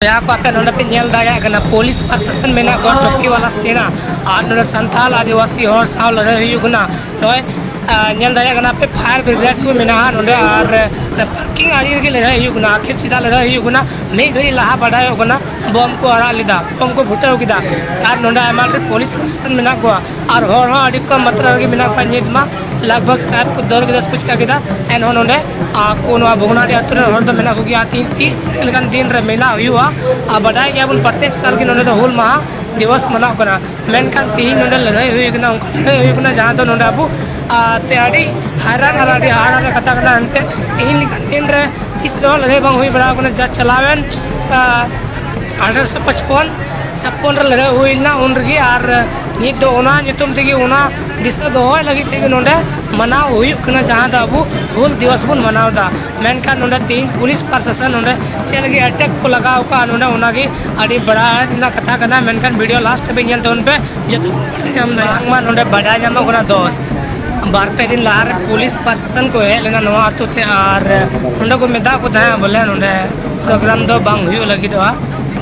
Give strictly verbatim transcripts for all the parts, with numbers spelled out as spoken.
ᱡᱟᱦᱟᱸ ᱠᱚ ᱟᱯᱮ ᱱᱚᱰᱮ ᱯᱮ ᱧᱮᱞ ᱫᱟᱲᱮᱭᱟᱜ ᱠᱟᱱᱟ, ᱯᱩᱞᱤᱥ ᱯᱨᱚᱥᱟᱥᱚᱱ ᱢᱮᱱᱟᱜ ᱠᱚᱣᱟ ᱴᱳᱯᱤ ᱣᱟᱞᱟ ᱥᱮᱱᱟ, ᱟᱨ ᱱᱚᱰᱮ ᱥᱟᱱᱛᱟᱲ ᱟᱹᱫᱤᱵᱟᱹᱥᱤ ᱦᱚᱲ ᱥᱟᱶ ᱞᱟᱹᱲᱦᱟᱹᱭ ᱦᱩᱭᱩᱜ ᱠᱟᱱᱟ᱾ ᱱᱚᱜᱼᱚᱭ, ᱟ, ᱧᱮᱞ ᱫᱟᱲᱮᱭᱟᱜ ᱠᱟᱱᱟ ᱯᱮ, ᱯᱷᱟᱭᱟᱨ ᱵᱨᱤᱜᱮᱰ ᱠᱚ ᱢᱮᱱᱟᱜᱼᱟ ᱱᱚᱰᱮ, ᱟᱨ ᱯᱟᱨᱠᱤᱝ ᱟᱲᱮ ᱨᱮᱜᱮ ᱞᱟᱹᱲᱦᱟᱹᱭ ᱦᱩᱭᱩᱜ ᱠᱟᱱᱟ᱾ ᱟᱹᱠᱷᱤᱨ ᱪᱮᱫᱟᱜ ᱞᱟᱹᱲᱦᱟᱹᱭ ᱦᱩᱭᱩᱜ ᱠᱟᱱᱟ? ᱢᱤᱫ ᱜᱷᱟᱹᱲᱤᱡ ᱞᱟᱦᱟ ᱵᱟᱰᱟᱭᱚᱜ ᱠᱟᱱᱟ ᱵᱚᱢ ᱠᱚ ᱟᱲᱟᱜ ᱞᱮᱫᱟ, ᱵᱚᱢ ᱠᱚ ᱯᱷᱩᱴᱟᱹᱣ ᱠᱮᱫᱟ, ᱟᱨ ᱱᱚᱰᱮ ᱟᱭᱢᱟ ᱰᱷᱮᱨ ᱯᱩᱞᱤᱥ ᱯᱨᱚᱥᱟᱥᱚᱱ ᱢᱮᱱᱟᱜ ᱠᱚᱣᱟ, ᱟᱨ ᱦᱚᱲ ᱦᱚᱸ ᱟᱹᱰᱤ ᱠᱚᱢ ᱢᱟᱛᱨᱟ ᱨᱮᱜᱮ ᱢᱮᱱᱟᱜ ᱠᱚᱣᱟ᱾ ᱱᱤᱛ ᱢᱟ ᱞᱟᱜᱽ ᱵᱷᱟᱜᱽ ᱥᱟᱭᱮᱫ ᱠᱚ ᱫᱟᱹᱲ ᱠᱮᱫᱟ ᱥᱮ ᱠᱚ ᱪᱤᱠᱟ ᱠᱮᱫᱟ, ᱮᱱᱦᱚᱸ ᱱᱚᱰᱮ, ᱟ, ᱠᱚ ᱱᱚᱣᱟ ᱵᱷᱚᱜᱽᱱᱟᱰᱤ ᱟᱹᱛᱩ ᱨᱮᱱ ᱦᱚᱲ ᱫᱚ ᱢᱮᱱᱟᱜ ᱠᱚᱜᱮᱭᱟ᱾ ᱛᱤᱦᱤᱧ ᱛᱤᱥ ᱛᱟᱹᱨᱤᱠᱷ ᱞᱮᱠᱟᱱ ᱫᱤᱱ ᱨᱮ ᱢᱮᱞᱟ ᱦᱩᱭᱩᱜᱼᱟ, ᱟᱨ ᱵᱟᱰᱟᱭ ᱜᱮᱭᱟᱵᱚᱱ ᱯᱨᱚᱛᱮᱠ ᱥᱟᱞ ᱜᱮ ᱱᱚᱰᱮ ᱫᱚ ᱦᱩᱞ ᱢᱟᱦᱟ ᱫᱤᱵᱚᱥ ᱢᱟᱱᱟᱣ ᱠᱟᱱᱟ, ᱢᱮᱱᱠᱷᱟᱱ ᱛᱤᱦᱤᱧ ᱱᱚᱰᱮ ᱞᱟᱹᱲᱦᱟᱹᱭ ᱦᱩᱭ ᱠᱟᱱᱟ, ᱚᱱᱠᱟ ᱞᱟᱹᱲᱦᱟᱹᱭ ᱦᱩᱭ ᱠᱟᱱᱟ ᱡᱟᱦᱟᱸ ᱫᱚ ᱱᱚᱰᱮ ᱟᱵᱚ, ᱟ, ᱛᱮ ᱟᱹᱰᱤ ᱦᱟᱭᱨᱟᱱ ᱟᱨ ᱟᱹᱰᱤ ᱦᱟᱦᱟᱲᱟᱜ ᱨᱮ ᱠᱟᱛᱷᱟ ᱠᱟᱱᱟ᱾ ᱮᱱᱛᱮ ᱛᱤᱦᱤᱧ ᱞᱮᱠᱟᱱ ᱫᱤᱱ ᱨᱮ ᱛᱤᱥ ᱨᱮᱦᱚᱸ ᱞᱟᱹᱲᱦᱟᱹᱭ ᱵᱟᱝ ᱦᱩᱭ ᱵᱟᱲᱟ ᱟᱠᱟᱱᱟ᱾ ᱡᱟ ᱪᱟᱞᱟᱣᱮᱱ, ᱟ, ᱟᱴᱷᱨᱚᱥᱚ ᱯᱟᱸᱪᱯᱚᱱ ᱪᱷᱟᱯᱯᱚᱱ ᱨᱮ ᱞᱟᱹᱲᱦᱟᱹᱭ ᱦᱩᱭ ᱞᱮᱱᱟ ᱩᱱ ᱨᱮᱜᱮ, ᱟᱨ ᱱᱤᱛ ᱫᱚ ᱚᱱᱟ ᱧᱩᱛᱩᱢ ᱛᱮᱜᱮ, ᱚᱱᱟ ᱫᱤᱥᱟᱹ ᱫᱚᱦᱚᱭ ᱞᱟᱹᱜᱤᱫ ᱛᱮᱜᱮ ᱱᱚᱰᱮ ᱢᱟᱱᱟᱣ ᱦᱩᱭᱩᱜ ᱠᱟᱱᱟ, ᱡᱟᱦᱟᱸ ᱫᱚ ᱟᱵᱚ ᱦᱩᱞ ᱫᱤᱵᱚᱥ ᱵᱚᱱ ᱢᱟᱱᱟᱣ ᱮᱫᱟ᱾ ᱢᱮᱱᱠᱷᱟᱱ ᱱᱚᱰᱮ ᱛᱮᱦᱮᱧ ᱯᱩᱞᱤᱥ ᱯᱨᱚᱥᱟᱥᱚᱱ ᱱᱚᱰᱮ ᱪᱮᱫ ᱞᱟᱹᱜᱤᱫ ᱮᱴᱮᱠ ᱠᱚ ᱞᱟᱜᱟᱣ ᱠᱟᱜᱼᱟ ᱱᱚᱰᱮ, ᱚᱱᱟᱜᱮ ᱟᱹᱰᱤ ᱵᱟᱲᱟᱭ ᱨᱮᱱᱟᱜ ᱠᱟᱛᱷᱟ ᱠᱟᱱᱟ᱾ ᱢᱮᱱᱠᱷᱟᱱ ᱵᱷᱤᱰᱤᱭᱳ ᱞᱟᱥᱴ ᱦᱟᱹᱵᱤᱡ ᱧᱮᱞ ᱛᱟᱵᱚᱱ ᱯᱮ, ᱡᱚᱛᱚ ᱵᱚᱱ ᱵᱟᱲᱟᱭ ᱧᱟᱢ ᱫᱟᱲᱮᱭᱟᱜᱼᱟ᱾ ᱵᱟᱝᱢᱟ ᱱᱚᱰᱮ ᱵᱟᱰᱟᱭ ᱧᱟᱢᱚᱜ ᱠᱟᱱᱟ ᱫᱳᱥᱛ, ᱵᱟᱨ ᱯᱮ ᱫᱤᱱ ᱞᱟᱦᱟᱨᱮ ᱯᱩᱞᱤᱥ ᱯᱨᱚᱥᱟᱥᱚᱱ ᱠᱚ ᱦᱮᱡ ᱞᱮᱱᱟ ᱱᱚᱣᱟ ᱟᱹᱛᱩ ᱛᱮ, ᱟᱨ ᱱᱚᱰᱮ ᱠᱚ ᱢᱮᱛᱟ ᱠᱚ ᱛᱟᱦᱮᱸᱫ ᱵᱚᱞᱮ ᱱᱚᱰᱮ ᱯᱨᱳᱜᱨᱟᱢ ᱫᱚ ᱵᱟᱝ ᱦᱩᱭᱩᱜ ᱞᱟᱹᱜᱤᱫᱚᱜᱼᱟ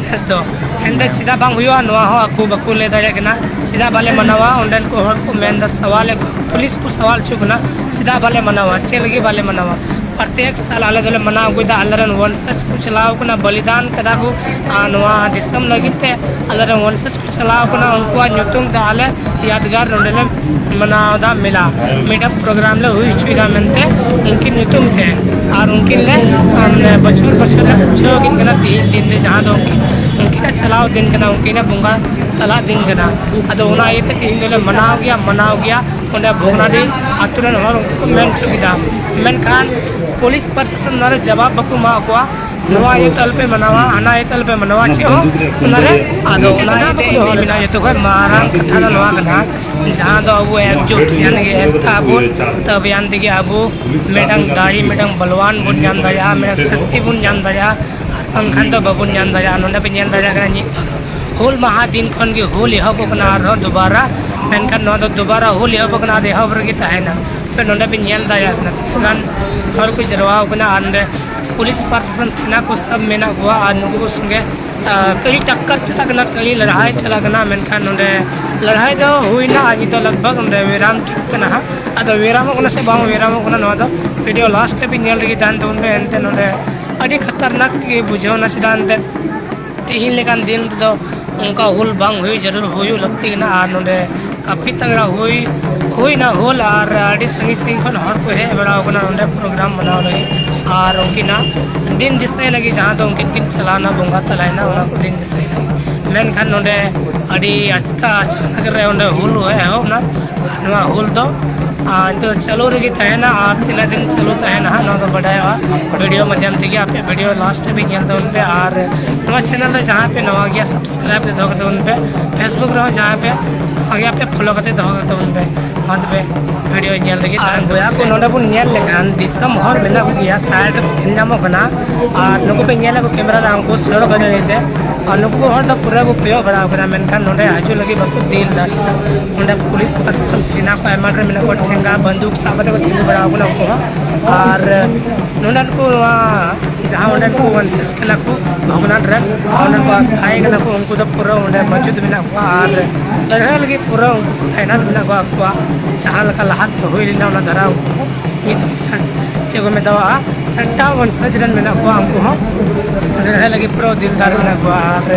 ᱱᱮᱥ ᱫᱚ᱾ ᱮᱱᱛᱮ ᱪᱮᱫᱟᱜ ᱵᱟᱝ ᱦᱩᱭᱩᱜᱼᱟ, ᱱᱚᱣᱟ ᱦᱚᱸ ᱟᱠᱚ ᱵᱟᱠᱚ ᱞᱟᱹᱭ ᱫᱟᱲᱮᱭᱟᱜ ᱠᱟᱱᱟ᱾ ᱪᱮᱫᱟᱜ ᱵᱟᱞᱮ ᱢᱟᱱᱟᱣᱟ? ᱚᱸᱰᱮᱱ ᱠᱚ ᱦᱚᱲ ᱠᱚ ᱢᱮᱱᱫᱟ, ᱥᱟᱣᱟᱞᱮᱫ ᱠᱚᱣᱟ ᱠᱚ, ᱯᱩᱞᱤᱥ ᱠᱚ ᱥᱟᱣᱟᱞ ᱦᱚᱪᱚ ᱠᱟᱱᱟ, ᱪᱮᱫᱟᱜ ᱵᱟᱞᱮ ᱢᱟᱱᱟᱣᱟ, ᱪᱮᱫ ᱞᱟᱹᱜᱤᱫ ᱵᱟᱞᱮ ᱢᱟᱱᱟᱣᱟ? ᱯᱨᱚᱛᱮᱠ ᱥᱟᱞ ᱟᱞᱮ ᱫᱚᱞᱮ ᱢᱟᱱᱟᱣ ᱟᱹᱜᱩᱭᱮᱫᱟ, ᱟᱞᱮᱨᱮᱱ ᱵᱚᱝᱥᱚᱡᱽ ᱠᱚ ᱪᱟᱞᱟᱣ ᱠᱟᱱᱟ, ᱵᱚᱞᱤᱫᱟᱱ ᱠᱟᱫᱟ ᱠᱚ, ᱟᱨ ᱱᱚᱣᱟ ᱫᱤᱥᱚᱢ ᱞᱟᱹᱜᱤᱫ ᱛᱮ ᱟᱞᱮᱨᱮᱱ ᱵᱚᱝᱥᱚᱡᱽ ᱠᱚ ᱪᱟᱞᱟᱣ ᱠᱟᱱᱟ, ᱩᱱᱠᱩᱣᱟᱜ ᱧᱩᱛᱩᱢ ᱛᱮ ᱟᱞᱮ ᱭᱟᱫᱽᱜᱟᱨ ᱱᱚᱰᱮ ᱞᱮ ᱢᱟᱱᱟᱣ ᱮᱫᱟ ᱢᱮᱞᱟ, ᱢᱤᱫᱴᱟᱝ ᱯᱨᱳᱜᱨᱟᱢ ᱞᱮ ᱦᱩᱭ ᱦᱚᱪᱚᱭᱮᱫᱟ ᱢᱮᱱᱛᱮ ᱩᱱᱠᱤᱱ ᱧᱩᱛᱩᱢ ᱛᱮ᱾ ᱟᱨ ᱩᱱᱠᱤᱱ ᱞᱮ, ᱟᱨ ᱢᱟᱱᱮ ᱵᱚᱪᱷᱚᱨ ᱵᱚᱪᱷᱚᱨ ᱞᱮ ᱯᱩᱡᱟᱹ ᱟᱹᱠᱤᱱ ᱠᱟᱱᱟ ᱛᱤᱦᱤᱧ ᱫᱤᱱ ᱨᱮ, ᱡᱟᱦᱟᱸ ᱫᱚ ᱩᱱᱠᱤᱱ, ᱩᱱᱠᱤᱱᱟᱜ ᱪᱟᱞᱟᱣ ᱫᱤᱱ ᱠᱟᱱᱟ, ᱩᱱᱠᱤᱱᱟᱜ ᱵᱚᱸᱜᱟ ᱛᱟᱞᱟ ᱫᱤᱱ ᱠᱟᱱᱟ᱾ ᱟᱫᱚ ᱚᱱᱟ ᱤᱭᱟᱹᱛᱮ ᱛᱤᱦᱤᱧ ᱫᱚᱞᱮ ᱢᱟᱱᱟᱣ ᱜᱮᱭᱟ, ᱢᱟᱱᱟᱣ ᱜᱮᱭᱟ᱾ ᱚᱸᱰᱮ ᱵᱷᱚᱜᱽᱱᱟᱰᱤ ᱟᱛᱳ ᱨᱮᱱ ᱦᱚᱲ ᱩᱱᱠᱩ ᱠᱚ ᱢᱮᱱ ᱦᱚᱪᱚ ᱠᱮᱫᱟ, ᱢᱮᱱᱠᱷᱟᱱ ᱯᱩᱞᱤᱥ ᱯᱨᱚᱥᱟᱥᱚᱱ ᱚᱱᱟ ᱨᱮ ᱡᱟᱵᱟᱵ ᱵᱟᱠᱚ ᱮᱢᱟ ᱠᱚᱣᱟ᱾ ᱱᱚᱣᱟ ᱤᱭᱟᱹᱛᱮ ᱟᱞᱚᱯᱮ ᱢᱟᱱᱟᱣᱟ, ᱦᱟᱱᱟ ᱤᱭᱟᱹᱛᱮ ᱟᱞᱚᱯᱮ ᱢᱟᱱᱟᱣᱟ, ᱪᱮᱫ ᱦᱚᱸ ᱚᱱᱟᱨᱮ᱾ ᱟᱫᱚ ᱚᱱᱟ ᱤᱭᱟᱹᱛᱮ ᱤᱧ ᱢᱮᱱᱟ, ᱡᱚᱛᱚ ᱠᱷᱚᱱ ᱢᱟᱨᱟᱝ ᱠᱟᱛᱷᱟ ᱫᱚ ᱱᱚᱣᱟ ᱠᱟᱱᱟ, ᱡᱟᱦᱟᱸ ᱫᱚ ᱟᱵᱚ ᱮᱠᱡᱩᱴ, ᱭᱟᱱᱤ ᱮᱠᱛᱟ ᱟᱵᱚ, ᱛᱚᱵᱮ ᱭᱟᱱ ᱛᱮᱜᱮ ᱟᱵᱚ ᱢᱤᱫᱴᱟᱝ ᱫᱟᱲᱮ, ᱢᱤᱫᱴᱟᱝ ᱵᱚᱞᱣᱟᱱ ᱵᱚᱱ ᱧᱟᱢ ᱫᱟᱲᱮᱭᱟᱜᱼᱟ, ᱢᱤᱫᱴᱟᱝ ᱥᱚᱠᱛᱤ ᱵᱚᱱ ᱧᱟᱢ ᱫᱟᱲᱮᱭᱟᱜᱼᱟ, ᱟᱨ ᱵᱟᱝᱠᱷᱟᱱ ᱫᱚ ᱵᱟᱵᱚᱱ ᱧᱟᱢ ᱫᱟᱲᱮᱭᱟᱜᱼᱟ᱾ ᱱᱚᱰᱮ ᱯᱮ ᱧᱮᱞ ᱫᱟᱲᱮᱭᱟᱜ ᱠᱟᱱᱟ, ᱱᱤᱛᱚᱜ ᱫᱚ ᱦᱩᱞ ᱢᱟᱦᱟ ᱫᱤᱱ ᱠᱷᱚᱱ ᱜᱮ ᱦᱩᱞ ᱮᱦᱚᱵᱚᱜ ᱠᱟᱱᱟ ᱟᱨᱦᱚᱸ ᱫᱩᱵᱟᱨᱟ, ᱢᱮᱱᱠᱷᱟᱱ ᱱᱚᱣᱟ ᱫᱚ ᱫᱩᱵᱟᱨᱟ ᱦᱩᱞ ᱮᱦᱚᱵᱚᱜ ᱠᱟᱱᱟ ᱟᱨ ᱮᱦᱚᱵ ᱨᱮᱜᱮ ᱛᱟᱦᱮᱱᱟ᱾ ᱟᱯᱮ ᱱᱚᱰᱮ ᱯᱮ ᱧᱮᱞ ᱫᱟᱲᱮᱭᱟᱜ ᱠᱟᱱᱟ ᱛᱤᱱᱟᱹᱜ ᱜᱟᱱ ᱦᱚᱲ ᱠᱚ ᱡᱟᱨᱣᱟ ᱟᱠᱟᱱᱟ, ᱟᱨ ᱱᱚᱰᱮ ᱯᱩᱞᱤᱥ ᱯᱨᱚᱥᱟᱥᱚᱱ ᱥᱮᱱᱟ ᱠᱚ ᱥᱟᱵ ᱢᱮᱱᱟᱜ ᱠᱚᱣᱟ ᱟᱨ ᱱᱩᱠᱩ ᱠᱚ ᱥᱚᱸᱜᱮ ᱠᱟᱹᱞᱤ ᱴᱟᱠᱠᱟᱨ ᱪᱟᱞᱟᱜ ᱠᱟᱱᱟ, ᱠᱟᱹᱞᱤ ᱞᱟᱹᱲᱦᱟᱹᱭ ᱪᱟᱞᱟᱜ ᱠᱟᱱᱟ᱾ ᱢᱮᱱᱠᱷᱟᱱ ᱱᱚᱰᱮ ᱞᱟᱹᱲᱦᱟᱹᱭ ᱫᱚ ᱦᱩᱭᱱᱟ ᱟᱨ ᱱᱤᱛᱚᱜ ᱞᱟᱜᱽ ᱵᱷᱟᱜᱽ ᱱᱚᱰᱮ ᱵᱤᱨᱟᱢ ᱴᱷᱤᱠ ᱠᱟᱱᱟ ᱦᱟᱸᱜ᱾ ᱟᱫᱚ ᱵᱤᱨᱟᱢᱚᱜ ᱠᱟᱱᱟ ᱥᱮ ᱵᱟᱝ ᱵᱤᱨᱟᱢᱚᱜ ᱠᱟᱱᱟ, ᱱᱚᱣᱟ ᱫᱚ ᱵᱷᱤᱰᱤᱭᱳ ᱞᱟᱥᱴ ᱦᱟᱹᱵᱤᱡ ᱧᱮᱞ ᱨᱮᱜᱮ ᱛᱟᱦᱮᱱ ᱛᱟᱵᱚᱱ ᱯᱮ᱾ ᱮᱱᱛᱮ ᱱᱚᱰᱮ ᱟᱹᱰᱤ ᱠᱷᱟᱛᱟᱨᱱᱟᱠ ᱜᱮ ᱵᱩᱡᱷᱟᱹᱣ ᱮᱱᱟ᱾ ᱪᱮᱫᱟᱜ ᱮᱱᱛᱮ ᱛᱮᱦᱮᱧ ᱞᱮᱠᱟᱱ ᱫᱤᱱ ᱨᱮᱫᱚ ᱚᱱᱠᱟ ᱦᱩᱞ ᱵᱟᱝ ᱦᱩᱭ ᱡᱟᱹᱨᱩᱲ, ᱦᱩᱭᱩᱜ ᱞᱟᱹᱠᱛᱤ ᱠᱟᱱᱟ᱾ ᱟᱨ ᱱᱚᱰᱮ ᱠᱟᱯᱷᱤ ᱛᱟᱜᱽᱲᱟ ᱦᱩᱭ ᱦᱩᱭᱱᱟ ᱦᱩᱞ, ᱟᱨ ᱟᱹᱰᱤ ᱥᱟᱺᱜᱤᱧ ᱥᱟᱺᱜᱤᱧ ᱠᱷᱚᱱ ᱦᱚᱲ ᱠᱚ ᱦᱮᱡ ᱵᱟᱲᱟᱣ ᱠᱟᱱᱟ ᱱᱚᱰᱮ ᱯᱨᱳᱜᱨᱟᱢ ᱢᱟᱱᱟᱣ ᱞᱟᱹᱜᱤᱫ᱾ ᱟᱨ ᱩᱱᱠᱤᱱᱟᱜ ᱫᱤᱱ ᱫᱤᱥᱟᱹᱭ ᱞᱟᱹᱜᱤᱫ, ᱡᱟᱦᱟᱸ ᱫᱚ ᱩᱱᱠᱤᱱ ᱠᱤᱱ ᱪᱟᱞᱟᱣᱱᱟ ᱵᱚᱸᱜᱟ ᱛᱟᱞᱟᱭᱱᱟ, ᱚᱱᱟ ᱠᱚ ᱫᱤᱱ ᱫᱤᱥᱟᱹᱭ ᱞᱟᱹᱜᱤᱫ᱾ ᱢᱮᱱᱠᱷᱟᱱ ᱱᱚᱰᱮ ᱟᱹᱰᱤ ᱟᱪᱠᱟ ᱟᱪᱟᱱᱟᱠ ᱨᱮ ᱚᱸᱰᱮ ᱦᱩᱞ ᱮᱦᱚᱵ ᱮᱱᱟ᱾ ᱟᱨ ᱱᱚᱣᱟ ᱦᱩᱞ ᱫᱚ ᱟᱨ ᱱᱤᱛᱚᱜ ᱪᱟᱹᱞᱩ ᱨᱮᱜᱮ ᱛᱟᱦᱮᱱᱟ, ᱟᱨ ᱛᱤᱱᱟᱹᱜ ᱫᱤᱱ ᱪᱟᱹᱞᱩ ᱛᱟᱦᱮᱱᱟ ᱦᱟᱸᱜ, ᱱᱚᱣᱟ ᱫᱚ ᱵᱟᱰᱟᱭᱚᱜᱼᱟ ᱵᱷᱤᱰᱤᱭᱳ ᱢᱟᱫᱽᱫᱷᱚᱢ ᱛᱮᱜᱮ᱾ ᱟᱯᱮ ᱵᱷᱤᱰᱤᱭᱳ ᱞᱟᱥᱴ ᱦᱟᱹᱵᱤᱡ ᱧᱮᱞ ᱛᱟᱵᱚᱱ ᱯᱮ, ᱟᱨ ᱱᱚᱣᱟ ᱪᱮᱱᱮᱞ ᱨᱮ ᱡᱟᱦᱟᱸᱭ ᱯᱮ ᱱᱟᱣᱟ ᱜᱮᱭᱟ, ᱥᱟᱵᱥᱠᱨᱟᱭᱤᱵ ᱨᱮ ᱫᱚᱦᱚ ᱠᱟᱛᱮ ᱵᱚᱱ ᱯᱮ᱾ ᱯᱷᱮᱥᱵᱩᱠ ᱨᱮᱦᱚᱸ ᱡᱟᱦᱟᱸᱭ ᱯᱮ ᱱᱟᱣᱟ ᱜᱮᱭᱟ ᱯᱮ, ᱯᱷᱚᱞᱳ ᱠᱟᱛᱮ ᱫᱚᱦᱚ ᱠᱟᱛᱮ ᱵᱚᱱ ᱯᱮ᱾ ᱢᱟ ᱛᱚᱵᱮ ᱵᱷᱤᱰᱤᱭᱳ ᱧᱮᱞ ᱞᱟᱹᱜᱤᱫ ᱟᱨ ᱛᱟᱭᱚᱢ ᱵᱚᱭᱦᱟ ᱠᱚ, ᱛᱮ ᱱᱚᱰᱮ ᱵᱚᱱ ᱧᱮᱞ ᱞᱮᱠᱷᱟᱱ ᱫᱤᱥᱚᱢ ᱦᱚᱲ ᱢᱮᱱᱟᱜ ᱠᱚᱜᱮᱭᱟ, ᱥᱟᱭᱤᱰ ᱨᱮᱠᱚ ᱧᱮᱞ ᱧᱟᱢᱚᱜ ᱠᱟᱱᱟ᱾ ᱟᱨ ᱱᱩᱠᱩ ᱯᱮ ᱧᱮᱞᱮᱫ ᱠᱚ ᱠᱮᱢᱮᱨᱟ ᱨᱮ, ᱩᱱᱠᱩ ᱥᱚᱲᱚᱠ ᱫᱷᱟᱨᱮ ᱛᱮ᱾ ᱟᱨ ᱱᱩᱠᱩ ᱠᱚ ᱦᱚᱲ ᱫᱚ ᱯᱩᱨᱟᱹ ᱠᱚ ᱠᱚᱭᱚᱜ ᱵᱟᱲᱟ ᱟᱠᱟᱫᱟ, ᱢᱮᱱᱠᱷᱟᱱ ᱱᱚᱰᱮ ᱦᱤᱡᱩᱜ ᱞᱟᱹᱜᱤᱫ ᱵᱟᱠᱚ ᱫᱤᱞ ᱮᱫᱟ᱾ ᱪᱮᱫᱟᱜ? ᱚᱸᱰᱮ ᱯᱩᱞᱤᱥ ᱯᱨᱚᱥᱟᱥᱚᱱ ᱥᱮᱱᱟ ᱠᱚ ᱟᱭᱢᱟ ᱰᱷᱮᱨ ᱢᱮᱱᱟᱜ ᱠᱚᱣᱟ, ᱴᱷᱮᱸᱜᱟ ᱵᱟᱱᱫᱩᱠ ᱥᱟᱵ ᱠᱟᱛᱮ ᱠᱚ ᱛᱤᱸᱜᱩ ᱵᱟᱲᱟ ᱟᱠᱟᱱᱟ ᱩᱱᱠᱩ ᱦᱚᱸ᱾ ᱟᱨ ᱱᱚᱰᱮᱱ ᱠᱚ ᱱᱚᱣᱟ ᱡᱟᱦᱟᱸ ᱚᱸᱰᱮᱱ ᱠᱚ ᱚᱱᱥᱟᱡᱽ ᱠᱟᱱᱟ ᱠᱚ ᱵᱷᱚᱜᱽᱱᱟᱰ ᱨᱮᱱ, ᱟᱨ ᱚᱸᱰᱮᱱ ᱠᱚ ᱟᱥᱛᱷᱟᱭᱤ ᱠᱟᱱᱟ ᱠᱚ, ᱩᱱᱠᱩ ᱫᱚ ᱯᱩᱨᱟᱹ ᱚᱸᱰᱮ ᱢᱚᱡᱩᱫ ᱢᱮᱱᱟᱜ ᱠᱚᱣᱟ᱾ ᱟᱨ ᱞᱟᱹᱲᱦᱟᱹᱭ ᱞᱟᱹᱜᱤᱫ ᱯᱩᱨᱟᱹ ᱩᱱᱠᱩ ᱠᱚ ᱛᱟᱭᱱᱟᱛ ᱢᱮᱱᱟᱜ ᱠᱚᱣᱟ᱾ ᱟᱠᱚᱣᱟᱜ ᱡᱟᱦᱟᱸ ᱞᱮᱠᱟ ᱞᱟᱦᱟᱛᱮ ᱦᱩᱭ ᱞᱮᱱᱟ, ᱚᱱᱟ ᱫᱷᱟᱨᱟ ᱩᱱᱠᱩ ᱦᱚᱸ ᱱᱤᱛᱚᱜ ᱪᱷᱟᱴ-, ᱪᱮᱫ ᱠᱚ ᱢᱮᱛᱟᱣᱟᱜᱼᱟ, ᱪᱷᱟᱴᱴᱟ ᱚᱱᱥᱟᱡᱽ ᱨᱮᱱ ᱢᱮᱱᱟᱜ ᱠᱚᱣᱟ᱾ ᱩᱱᱠᱩ ᱦᱚᱸ ᱞᱟᱹᱲᱦᱟᱹᱭ ᱞᱟᱹᱜᱤᱫ ᱯᱩᱨᱟᱹ ᱫᱤᱞᱫᱟᱨ ᱢᱮᱱᱟᱜ ᱠᱚᱣᱟ᱾ ᱟᱨ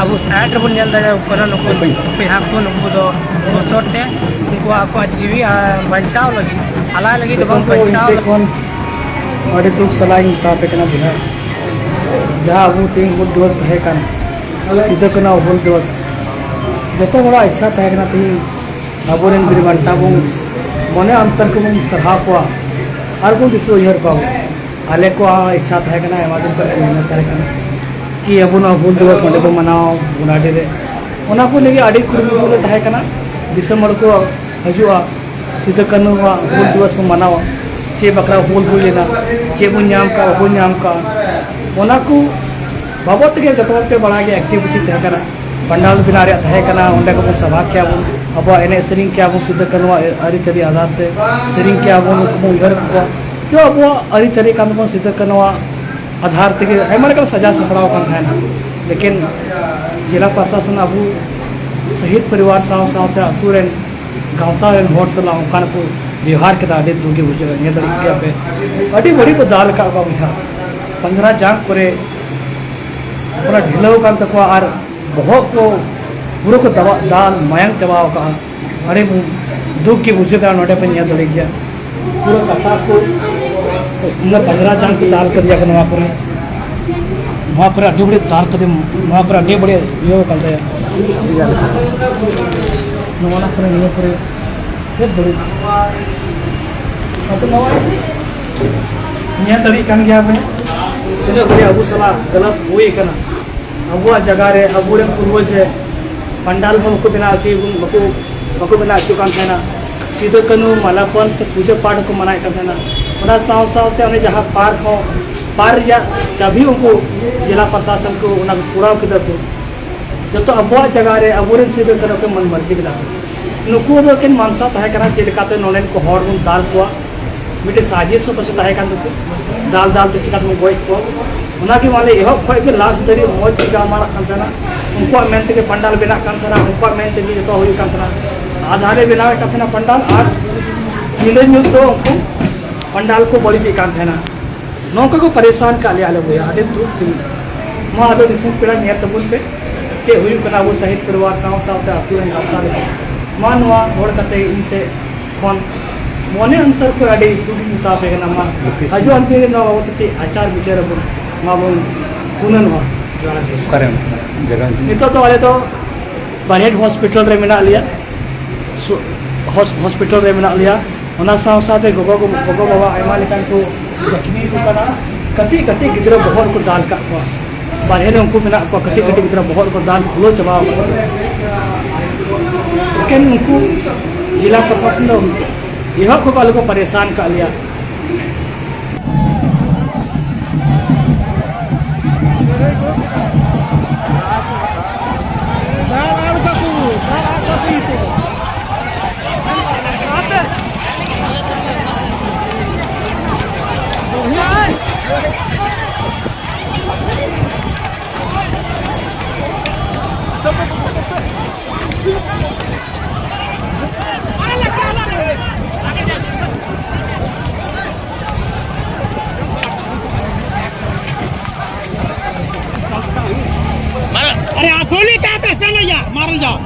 ᱟᱵᱚ ᱥᱟᱭᱤᱰ ᱨᱮᱵᱚᱱ ᱧᱮᱞ ᱫᱟᱲᱮᱭᱟᱠᱚ ᱠᱟᱱᱟ, ᱱᱩᱠᱩ ᱫᱤᱥᱚᱢ ᱵᱚᱭᱦᱟ ᱠᱚ, ᱱᱩᱠᱩ ᱫᱚ ᱵᱚᱛᱚᱨ ᱛᱮ ᱩᱱᱠᱩ ᱟᱠᱚᱣᱟᱜ ᱡᱤᱣᱤ, ᱟᱨ ᱵᱟᱧᱪᱟᱣ ᱞᱟᱹᱜᱤᱫ, ᱟᱞᱟᱭ ᱞᱟᱹᱜᱤᱫ ᱫᱚ ᱵᱟᱝ, ᱡᱚᱛᱚ ᱠᱚ ᱵᱟᱧᱪᱟᱣ ᱤᱧ ᱥᱮᱫ ᱞᱟᱹᱜᱤᱫ᱾ ᱠᱷᱚᱱ ᱟᱹᱰᱤ ᱫᱩᱠ ᱥᱟᱞᱟᱜ ᱤᱧ ᱢᱮᱛᱟ ᱯᱮ ᱠᱟᱱᱟ ᱵᱚᱭᱦᱟ, ᱡᱟᱦᱟᱸ ᱟᱵᱚ ᱛᱮᱦᱮᱧ ᱦᱩᱞ ᱫᱤᱵᱚᱥ ᱛᱟᱦᱮᱸ ᱠᱟᱱ, ᱥᱤᱫᱩ ᱠᱟᱹᱱᱦᱩ ᱦᱩᱞ ᱫᱤᱵᱚᱥ, ᱡᱚᱛᱚ ᱦᱚᱲᱟᱜ ᱤᱪᱪᱷᱟ ᱛᱟᱦᱮᱸ ᱠᱟᱱᱟ ᱛᱮᱦᱮᱧ ᱟᱵᱚᱨᱮᱱ ᱵᱤᱨ ᱵᱟᱱᱴᱟ ᱵᱚᱱ ᱢᱚᱱᱮ ᱚᱱᱛᱚᱨ ᱠᱚᱵᱚᱱ ᱥᱟᱨᱦᱟᱣ ᱠᱚᱣᱟ ᱟᱨ ᱵᱚᱱ ᱫᱤᱥᱟᱹ ᱩᱭᱦᱟᱹᱨ ᱠᱚᱣᱟ᱾ ᱟᱞᱮ ᱠᱚᱣᱟᱜ ᱦᱚᱸ ᱤᱪᱪᱷᱟ ᱛᱟᱦᱮᱸ ᱠᱟᱱᱟ, ᱟᱭᱢᱟ ᱫᱤᱱ ᱠᱷᱚᱱ ᱢᱮᱦᱱᱚᱛ ᱛᱟᱦᱮᱸ ᱠᱟᱱᱟ ᱠᱤ ᱟᱵᱚ ᱱᱚᱣᱟ ᱦᱩᱞ ᱫᱤᱵᱚᱥ ᱱᱚᱸᱰᱮ ᱵᱚᱱ ᱢᱟᱱᱟᱣᱟ ᱜᱚᱰᱟᱰᱤ ᱨᱮ᱾ ᱚᱱᱟ ᱠᱚ ᱞᱟᱹᱜᱤᱫ ᱟᱹᱰᱤ ᱠᱩᱨᱩᱢᱩᱴᱩ ᱞᱮ ᱛᱟᱦᱮᱸ ᱠᱟᱱᱟ᱾ ᱫᱤᱥᱚᱢ ᱦᱚᱲ ᱠᱚ ᱦᱤᱡᱩᱜᱼᱟ, ᱥᱤᱫᱩ ᱠᱟᱹᱱᱦᱩᱣᱟᱜ ᱦᱩᱞ ᱫᱤᱵᱚᱥ ᱵᱚᱱ ᱢᱟᱱᱟᱣᱟ, ᱪᱮᱫ ᱵᱟᱠᱷᱨᱟ ᱦᱩᱞ ᱦᱩᱭ ᱞᱮᱱᱟ, ᱪᱮᱫ ᱵᱚᱱ ᱧᱟᱢ ᱠᱟᱜᱼᱟ, ᱵᱟᱵᱚᱱ ᱧᱟᱢ ᱠᱟᱜᱼᱟ, ᱚᱱᱟ ᱠᱚ ᱵᱟᱵᱚᱫ ᱛᱮᱜᱮ ᱡᱚᱛᱚ ᱦᱚᱲ ᱯᱮ ᱵᱟᱲᱟᱭ ᱜᱮᱭᱟ, ᱮᱠᱴᱤᱵᱷᱤᱴᱤ ᱛᱟᱦᱮᱸ ᱠᱟᱱᱟ, ᱯᱟᱱᱰᱟᱞ ᱵᱮᱱᱟᱣ ᱨᱮᱭᱟᱜ ᱛᱟᱦᱮᱸ ᱠᱟᱱᱟ, ᱚᱸᱰᱮ ᱜᱮᱵᱚᱱ ᱥᱟᱵᱷᱟ ᱠᱮᱭᱟ ᱵᱚᱱ, ᱟᱵᱚᱣᱟᱜ ᱮᱱᱮᱡ ᱥᱮᱨᱮᱧ ᱠᱮᱭᱟ ᱵᱚᱱ, ᱥᱤᱫᱩ ᱠᱟᱹᱱᱦᱩᱣᱟᱜ ᱟᱹᱨᱤᱪᱟᱹᱞᱤ ᱟᱫᱷᱟᱨ ᱛᱮ ᱥᱮᱨᱮᱧ ᱠᱮᱭᱟ ᱵᱚᱱ, ᱩᱱᱠᱩ ᱵᱚᱱ ᱩᱭᱦᱟᱹᱨ ᱠᱚᱣᱟ᱾ ᱛᱚ ᱟᱵᱚᱣᱟᱜ ᱟᱹᱨᱤᱪᱟᱹᱞᱤ ᱠᱟᱱ ᱛᱟᱵᱚᱱ, ᱥᱤᱫᱩ ᱠᱟᱹᱱᱩᱣᱟᱜ ᱟᱫᱷᱟᱨ ᱛᱮᱜᱮ ᱟᱭᱢᱟ ᱞᱮᱠᱟᱱ ᱥᱟᱡᱟᱣ ᱥᱟᱯᱲᱟᱣ ᱠᱟᱱ ᱛᱟᱦᱮᱱᱟ᱾ ᱞᱮᱠᱤᱱ ᱡᱮᱞᱟ ᱯᱨᱚᱥᱟᱥᱚᱱ ᱟᱵᱚ ᱥᱚᱦᱤᱫ ᱯᱚᱨᱤᱵᱟᱨ ᱥᱟᱶ ᱥᱟᱶᱛᱮ ᱟᱹᱛᱩ ᱨᱮᱱ ᱜᱟᱶᱛᱟ ᱨᱮᱱ ᱦᱚᱲ ᱥᱟᱞᱟᱜ ᱚᱱᱠᱟᱱ ᱠᱚ ᱵᱮᱣᱦᱟᱨ ᱠᱮᱫᱟ᱾ ᱟᱹᱰᱤ ᱫᱩᱠ ᱜᱮ ᱵᱩᱡᱷᱟᱹᱜᱼᱟ᱾ ᱧᱮᱞ ᱫᱟᱲᱮᱭᱟᱜ ᱜᱮᱭᱟ ᱯᱮ, ᱟᱹᱰᱤ ᱵᱟᱹᱲᱤᱡ ᱠᱚ ᱫᱟᱞ ᱟᱠᱟᱫ ᱠᱚᱣᱟ ᱵᱚᱭᱦᱟ᱾ ᱯᱚᱱᱫᱽᱨᱟ ᱡᱟᱝ ᱠᱚᱨᱮ ᱚᱱᱟ ᱰᱷᱤᱞᱟᱹᱣ ᱟᱠᱟᱱ ᱛᱟᱠᱚᱣᱟ ᱟᱨ ᱵᱚᱦᱚᱜ ᱠᱚ ᱯᱩᱨᱟᱹ ᱠᱚ ᱫᱟᱵᱟᱜ ᱫᱟᱞ ᱢᱟᱭᱟᱝ ᱪᱟᱵᱟᱣ ᱟᱠᱟᱫᱼᱟ᱾ ᱟᱹᱰᱤ ᱫᱩᱠ ᱜᱮ ᱵᱩᱡᱷᱟᱹᱜ ᱠᱟᱱᱟ᱾ ᱱᱚᱰᱮ ᱯᱮ ᱧᱮᱞ ᱫᱟᱲᱮᱭᱟᱜ ᱜᱮᱭᱟ, ᱯᱩᱨᱟᱹ ᱠᱟᱴᱟ ᱠᱚ, ᱯᱩᱨᱟᱹ ᱯᱟᱸᱡᱽᱨᱟ ᱡᱟᱝ ᱠᱚ ᱫᱟᱞ ᱠᱟᱫᱮᱭᱟ ᱠᱚ ᱱᱚᱣᱟ ᱠᱚᱨᱮ᱾ ᱱᱚᱣᱟ ᱠᱚᱨᱮ ᱟᱹᱰᱤ ᱵᱟᱹᱲᱤᱡ ᱫᱟᱞ ᱠᱟᱫᱮ, ᱱᱚᱣᱟ ᱠᱚᱨᱮ ᱟᱹᱰᱤ ᱵᱟᱹᱲᱤᱡ ᱤᱭᱟᱹ ᱠᱟᱱ ᱛᱟᱭᱟ᱾ ᱱᱚᱣᱟ ᱠᱚᱨᱮ, ᱱᱤᱭᱟᱹ ᱠᱚᱨᱮ ᱵᱮᱥ ᱵᱟᱹᱲᱤᱡ᱾ ᱟᱫᱚ ᱱᱚᱜᱼᱚᱭ ᱧᱮᱞ ᱫᱟᱲᱮᱭᱟᱜ ᱠᱟᱱ ᱜᱮᱭᱟ ᱯᱮ, ᱛᱤᱱᱟᱹᱜ ᱵᱟᱹᱲᱤᱡ ᱟᱵᱚ ᱥᱟᱞᱟᱜ ᱜᱟᱞᱟᱛ ᱦᱩᱭ ᱠᱟᱱᱟ᱾ ᱟᱵᱚᱣᱟᱜ ᱡᱟᱭᱜᱟ ᱨᱮ, ᱟᱵᱚᱨᱮᱱ ᱯᱩᱨᱵᱚᱡᱽ ᱨᱮ ᱯᱟᱱᱰᱟᱞ ᱦᱚᱸ ᱵᱟᱠᱚ ᱵᱮᱱᱟᱣ ᱦᱚᱪᱚᱭ, ᱵᱟᱠᱚ, ᱵᱟᱠᱚ ᱵᱮᱱᱟᱣ ᱦᱚᱪᱚ ᱠᱟᱱ ᱛᱟᱦᱮᱱᱟ᱾ ᱥᱤᱫᱩ ᱠᱟᱹᱱᱩ ᱢᱟᱞᱟᱯᱚᱱ ᱥᱮ ᱯᱩᱡᱟᱹ ᱯᱟᱴ ᱦᱚᱸᱠᱚ ᱢᱟᱱᱟᱣᱮᱫ ᱠᱟᱱ ᱛᱟᱦᱮᱱᱟ᱾ ᱚᱱᱟ ᱥᱟᱶ ᱥᱟᱶᱛᱮ ᱚᱱᱮ ᱡᱟᱦᱟᱸ ᱯᱟᱨᱠ ᱦᱚᱸ, ᱯᱟᱨᱠ ᱨᱮᱭᱟᱜ ᱪᱟᱹᱵᱤ ᱩᱱᱠᱩ ᱡᱮᱞᱟ ᱯᱨᱚᱥᱟᱥᱚᱱ ᱠᱚ ᱚᱱᱟ ᱠᱚ ᱠᱩᱲᱟᱣ ᱠᱮᱫᱟ ᱠᱚ᱾ ᱡᱚᱛᱚ ᱟᱵᱚᱣᱟᱜ ᱡᱟᱭᱜᱟ ᱨᱮ ᱟᱵᱚᱨᱮᱱ ᱥᱤᱫᱩ ᱠᱟᱹᱱᱩ ᱠᱚ ᱢᱟᱹᱱ ᱢᱟᱹᱨᱰᱤ ᱠᱮᱫᱟ᱾ ᱱᱩᱠᱩ ᱫᱚ ᱮᱠᱮᱱ ᱢᱟᱱᱥᱟ ᱛᱟᱦᱮᱸ ᱠᱟᱱᱟ ᱪᱮᱫ ᱞᱮᱠᱟᱛᱮ ᱱᱚᱰᱮᱱ ᱠᱚ ᱦᱚᱲ ᱵᱚᱱ ᱫᱟᱞ ᱠᱚᱣᱟ, ᱢᱤᱫᱴᱮᱱ ᱥᱟᱡᱤᱥ ᱦᱚᱸ ᱯᱟᱥᱮ ᱛᱟᱦᱮᱸ ᱠᱟᱱ ᱛᱟᱠᱚ, ᱫᱟᱞ ᱫᱟᱞ ᱛᱮ ᱪᱤᱠᱟᱛᱮᱵᱚᱱ ᱜᱚᱡ ᱠᱚᱣᱟ᱾ ᱚᱱᱟᱜᱮ ᱢᱟᱱᱮ ᱮᱦᱚᱵ ᱠᱷᱚᱱ ᱜᱮ ᱞᱟᱥᱴ ᱫᱷᱟᱹᱨᱤᱡ ᱢᱚᱡᱽ ᱜᱮ ᱜᱟᱞᱢᱟᱨᱟᱜ ᱠᱟᱱ ᱛᱟᱦᱮᱱᱟ᱾ ᱩᱱᱠᱩᱣᱟᱜ ᱢᱮᱱ ᱛᱮᱜᱮ ᱯᱟᱱᱰᱟᱞ ᱵᱮᱱᱟᱜ ᱠᱟᱱ ᱛᱟᱦᱮᱱᱟ, ᱩᱱᱠᱩᱣᱟᱜ ᱢᱮᱱ ᱛᱮᱜᱮ ᱡᱚᱛᱚ ᱦᱩᱭᱩᱜ ᱠᱟᱱ ᱛᱟᱦᱮᱱᱟ᱾ ᱟᱫᱷᱟᱨᱮ ᱵᱮᱱᱟᱣᱮᱫ ᱠᱟᱱ ᱛᱟᱦᱮᱱᱟ ᱯᱟᱱᱰᱟᱞ, ᱟᱨ ᱧᱤᱫᱟᱹ ᱧᱩᱛ ᱫᱚ ᱩᱱᱠᱩ ᱯᱟᱱᱰᱟᱞ ᱠᱚ ᱵᱟᱹᱲᱤᱡᱮᱫ ᱠᱟᱱ ᱛᱟᱦᱮᱱᱟ᱾ ᱱᱚᱝᱠᱟ ᱠᱚ ᱯᱟᱨᱤᱥᱟᱱ ᱠᱟᱜ ᱞᱮᱭᱟ ᱟᱞᱮ ᱵᱚᱭᱦᱟ, ᱟᱹᱰᱤ ᱫᱩᱠ ᱛᱮ᱾ ᱢᱟ ᱟᱫᱚ ᱫᱤᱥᱚᱢ ᱯᱮᱲᱟ ᱧᱮᱞ ᱛᱟᱵᱚᱱ ᱯᱮ ᱪᱮᱫ ᱦᱩᱭᱩᱜ ᱠᱟᱱᱟ ᱟᱵᱚ ᱥᱟᱦᱤᱫ ᱯᱚᱨᱤᱵᱟᱨ ᱥᱟᱶ ᱥᱟᱶᱛᱮ ᱟᱹᱛᱩ ᱨᱮᱱ ᱜᱟᱶᱛᱟ ᱞᱟᱹᱜᱤᱫ᱾ ᱢᱟ ᱱᱚᱣᱟ ᱨᱚᱲ ᱠᱟᱛᱮ ᱤᱧ ᱥᱮᱫ ᱠᱷᱚᱱ ᱢᱚᱱᱮ ᱚᱱᱛᱚᱨ ᱠᱷᱚᱱ ᱟᱹᱰᱤ ᱫᱩᱠ ᱤᱧ ᱢᱮᱛᱟ ᱯᱮ ᱠᱟᱱᱟ᱾ ᱢᱟ ᱦᱤᱡᱩᱜ ᱟᱱ ᱫᱤᱱ ᱨᱮ ᱱᱚᱣᱟ ᱵᱟᱵᱚᱫ ᱛᱮ ᱪᱮᱫ ᱟᱪᱟᱨ ᱵᱤᱪᱟᱹᱨ ᱟᱵᱚᱱ, ᱢᱟ ᱵᱚᱱ ᱜᱩᱱᱟᱹᱱᱚᱜᱼᱟ᱾ ᱡᱚᱦᱟᱨ ᱜᱮ᱾ ᱚᱠᱟᱨᱮ ᱡᱟᱭᱜᱟ? ᱱᱤᱛᱚᱜ ᱫᱚ ᱟᱞᱮ ᱫᱚ ᱵᱟᱨᱦᱮᱴ ᱦᱚᱥᱯᱤᱴᱟᱞ ᱨᱮ ᱢᱮᱱᱟᱜ ᱞᱮᱭᱟ, ᱥᱩ-, ᱦᱚᱥ-, ᱦᱚᱥᱯᱤᱴᱟᱞ ᱨᱮ ᱢᱮᱱᱟᱜ ᱞᱮᱭᱟ᱾ ᱚᱱᱟ ᱥᱟᱶ ᱥᱟᱶᱛᱮ ᱜᱚᱜᱚ, ᱜᱚᱜᱚ ᱵᱟᱵᱟ ᱟᱭᱢᱟ ᱞᱮᱠᱟᱱ ᱠᱚ ᱡᱚᱠᱷᱢᱤ ᱠᱚ ᱠᱟᱱᱟ᱾ ᱠᱟᱹᱴᱤᱡ ᱠᱟᱹᱴᱤᱡ ᱜᱤᱫᱽᱨᱟᱹ ᱵᱚᱦᱚᱜ ᱨᱮᱠᱚ ᱫᱟᱞ ᱠᱟᱜ ᱠᱚᱣᱟ᱾ ᱵᱟᱨᱦᱮ ᱨᱮ ᱩᱱᱠᱩ ᱢᱮᱱᱟᱜ ᱠᱚᱣᱟ, ᱠᱟᱹᱴᱤᱡ ᱠᱟᱹᱴᱤᱡ ᱜᱤᱫᱽᱨᱟᱹ ᱵᱚᱦᱚᱜ ᱨᱮᱠᱚ ᱫᱟᱞ ᱯᱷᱩᱞᱟᱹᱣ ᱪᱟᱵᱟ ᱟᱠᱟᱫ ᱠᱚᱣᱟ᱾ ᱮᱠᱮᱱ ᱩᱱᱠᱩ ᱡᱮᱞᱟ ᱯᱨᱚᱥᱟᱥᱚᱱ ᱫᱚ ᱮᱦᱚᱵ ᱠᱷᱚᱱ ᱟᱞᱮ ᱠᱚ ᱯᱟᱨᱮᱥᱟᱱ ᱠᱟᱜ ᱞᱮᱭᱟ᱾ गोली का तो इसका नहीं यार, मारल जाओ।